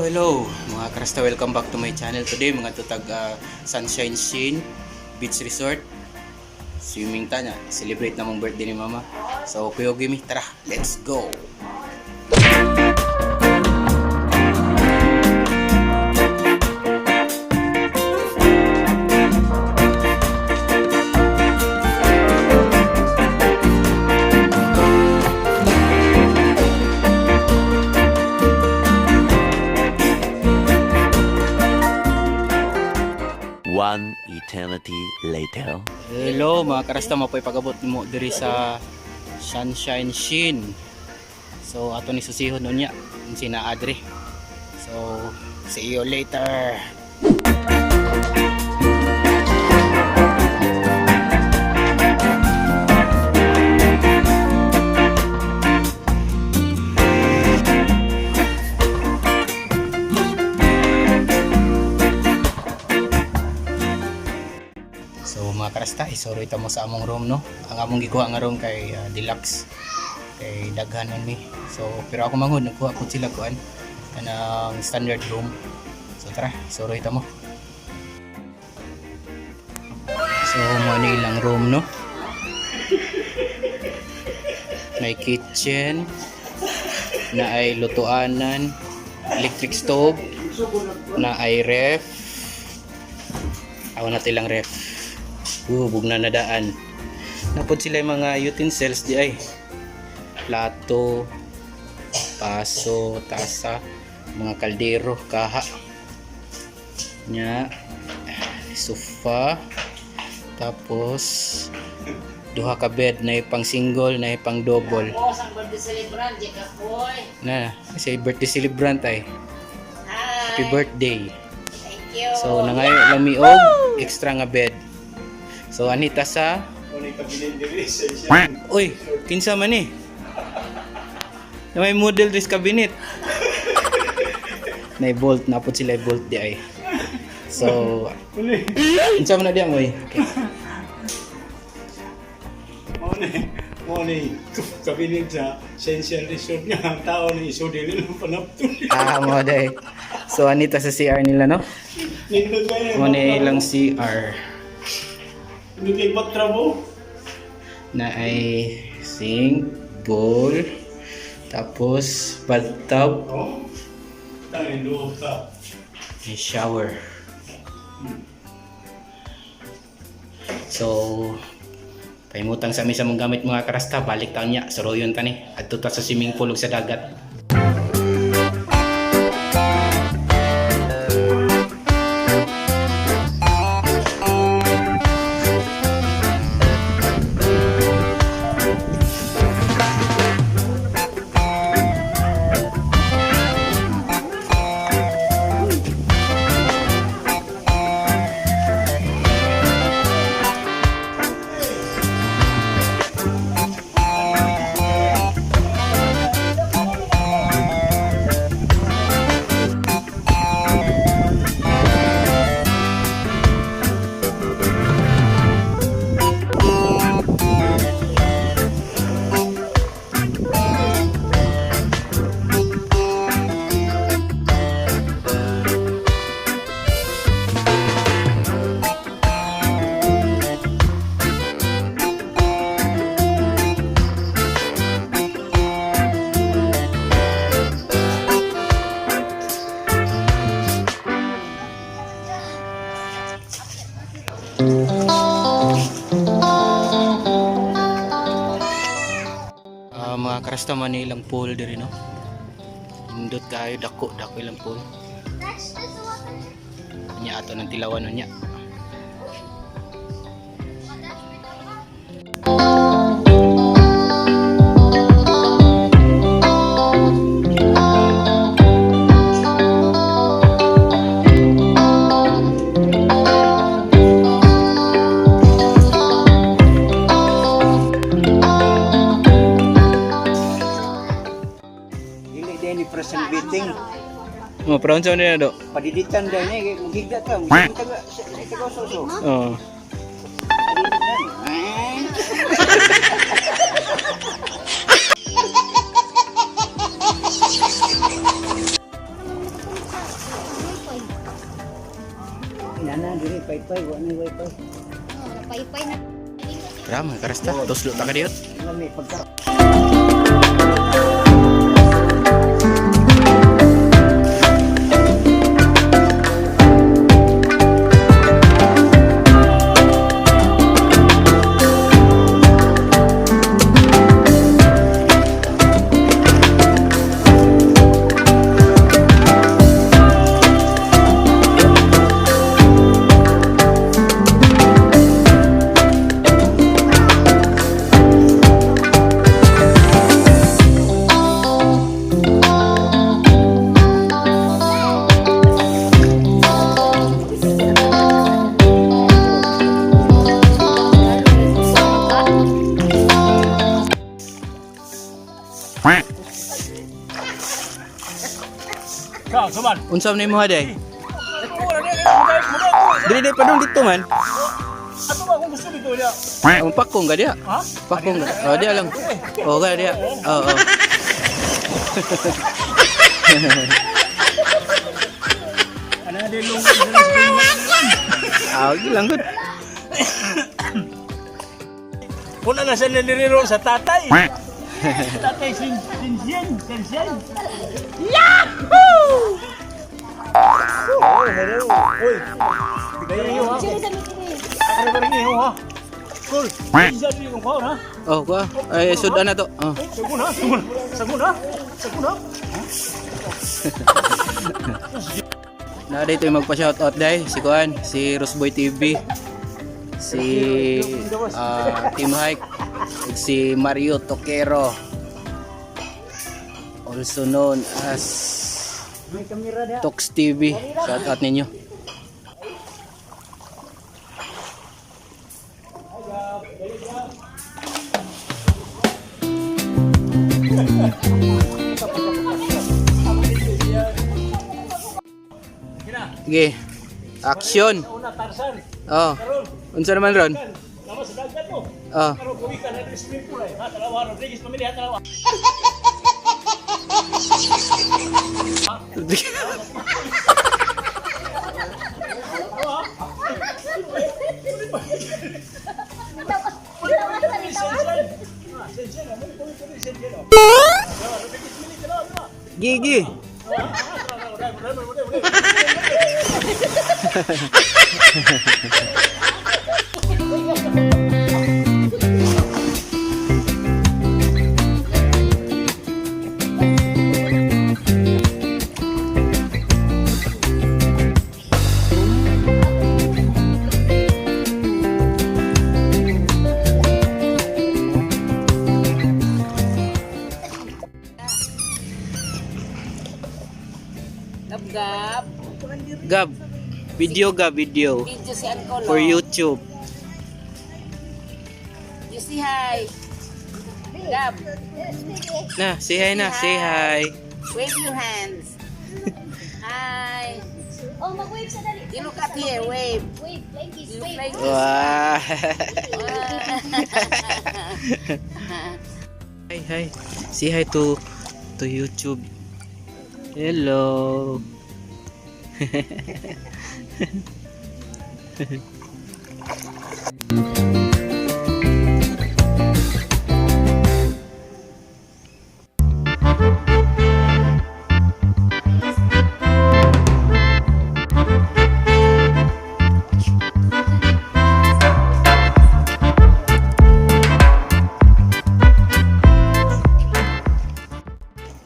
Hello, mga karasta, welcome back to my channel today. Mga tutag Sunshine Sheen Beach Resort. Swimming ta na, celebrate namang birthday ni mama. So, kuya mi, tara, let's go. One eternity later. Hello mga karasta, mapoy pagabot mo diri sa Sunshine Sheen. So ato ni susihon unya sina Adri. So see you later. So mga karasta, isuroy ta mo sa among room, no. Ang among gikuha nga room kay deluxe kay daghan man mi. So pero ako manghud nagkuha pud sila kuan kanang standard room. So tara, isuroy ta mo. So mo ni ilang room, no. May kitchen na ay lutuanan, electric stove, na ay ref. Awa na ilang ref. Bugna na daan. Napod sila yung mga utensils di ay. Plato, paso, tasa, mga kaldero, kaha. Nya, sofa. Tapos duha ka bed na pang single na pang double. Tapos ang birthday celebrant, Jack Apoy. Na, kasi birthday celebrant ay. Hi. Happy birthday. Thank you. So nangayo lang mi og extra nga bed. So anita sa Uy, kinsa man ni? Na may model this cabinet. Na bolt na pud sila bolt di ay. So, kinsa man na diyan oy? Okay. Mo ni kabinet sa Essential Resort niya ang tao ni isudili ng panapton. Ah, mo day. So anita sa CR nila, no? Nindot kayo. Mo ni ilang CR Nindot kayo patrabo. Na ay sink, bowl, tapos bathtub, Oh. Tayo loob ta. may shower. So, pahimutang sa amin sa mong gamit mga karasta, balik taon niya, suruyon ta ni. Adto ta sa swimming pool ug sa dagat. Ah, mga karasta man ni ilang pool diri, no. Indot kayo dako dako ilang pool. Nya ato ng tilawan unya. Dili din ni present meeting. Mo praon sa nila do. Padiditan din ni magigda ka, magigda ka sa taga soso. Oh. Padiditan. Eh. Wifi, wa ni wifi. Oh, napaypay na. Tara mga karasta, tuslo ta ka diyot. Lami pagka. Ka, suman. Unsa man imo haday? Dili dili padung dito man. Ato ba kung gusto dito niya? Ang pakong ka diha. Ha? Pakong ka. Oh, diha lang. Oh, ka diha. Oo. Oh, Ano na din lungkot sa Ah, okay lang gud. Una na siya niliriro sa tatay. Tatay sin sin sin sin. Yahoo! Oh, hello. Uy. Bigay niyo ha. Ako rin niyo ha. Cool. Isa din yung ha. Oh, kuha. Ay, sudan na to. Oh. Sagun ha, sagun. Sagun ha. Sagun ha. Na dito yung magpa-shoutout dai si Kuan, si Roseboy TV, si Team Hike, ug si Mario Toquero. Also known as Tox TV. Shoutout ninyo. Sige. Action. Una Tarzan. Oh. Unsa naman ron? Nama sa dagat mo. Oh. Karon kuwi ka na sa swimming pool ay. Ha, dalawa Rodriguez pamilya dalawa. Gigi. Gab gab. Gab. Video gab video Video si Uncle. for YouTube. You say hi. Gab, Na, say hi na, say hi. wave your hands. Hi. Oh, mag-wave sa dali. You look at here, wave. Wave, flying kiss, You look wave. like this. Wow. Hi, hi. Say hi to YouTube. Hello.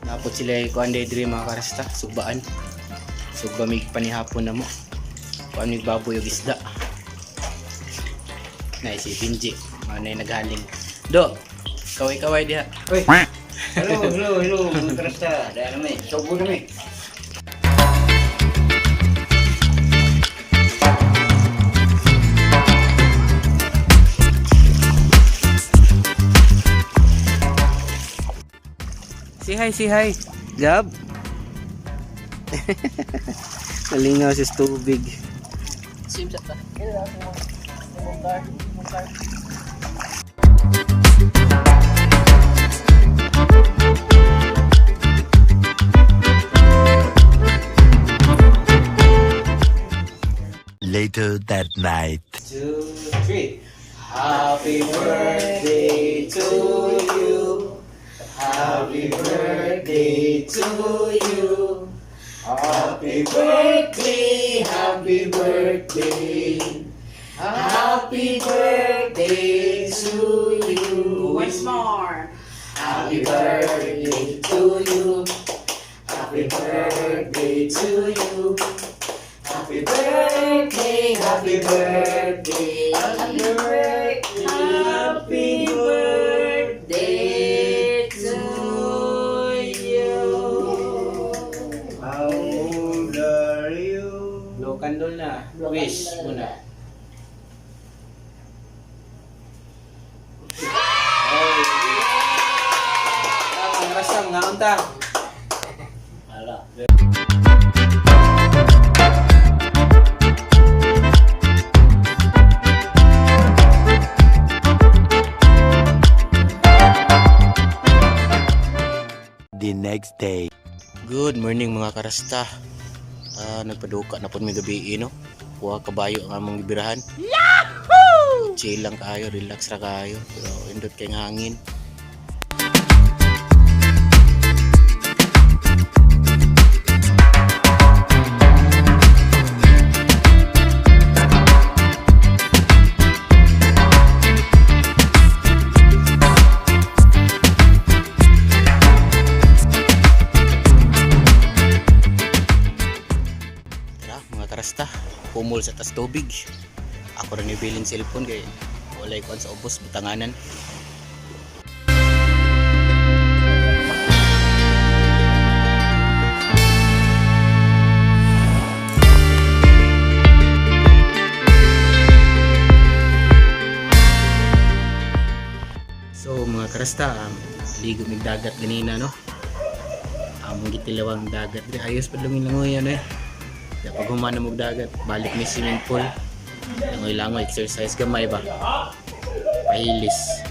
Napot sila kuan day diri mga karasta, sugbaan. Sugba mig panihapon na mo. Kuan mig baboy og isda. Na si Benji, mga na naghaling. Do, kaway-kaway diha. Uy. Hello, hello, hello, mga karasta. Dahil namin, sobo namin. Say hi, say hi. Gab. Nalingaw si tubig. Later that night. 2, 3. Happy birthday to you. Happy birthday to you. Happy birthday, happy birthday. Happy birthday to you. Once more. Happy birthday to you. Happy birthday to you. Happy birthday, happy birthday. Happy birthday, happy birthday to you. How old are you? Blow candle na. Wish muna. Ang rasam nga unta. Ala. The next day. Good morning mga karasta. Nagpaduka na po mi gabi no. Kuha kabayo ang among gibirahan. Yahoo! Chill lang kayo, relax ra kayo. Pero indot kay hangin. Tara mga karasta, pumul sa tas tubig. Ako rin ibilin cellphone kay walay kuan sa ubos butanganan. So mga karasta, ligo mig dagat ganina no. Among gitilawang dagat diri ayos padlungin langoy ano eh. Kaya pag humana mo og dagat, balik mi swimming pool. Langoy-langoy, exercise gamay ba? Pahilis.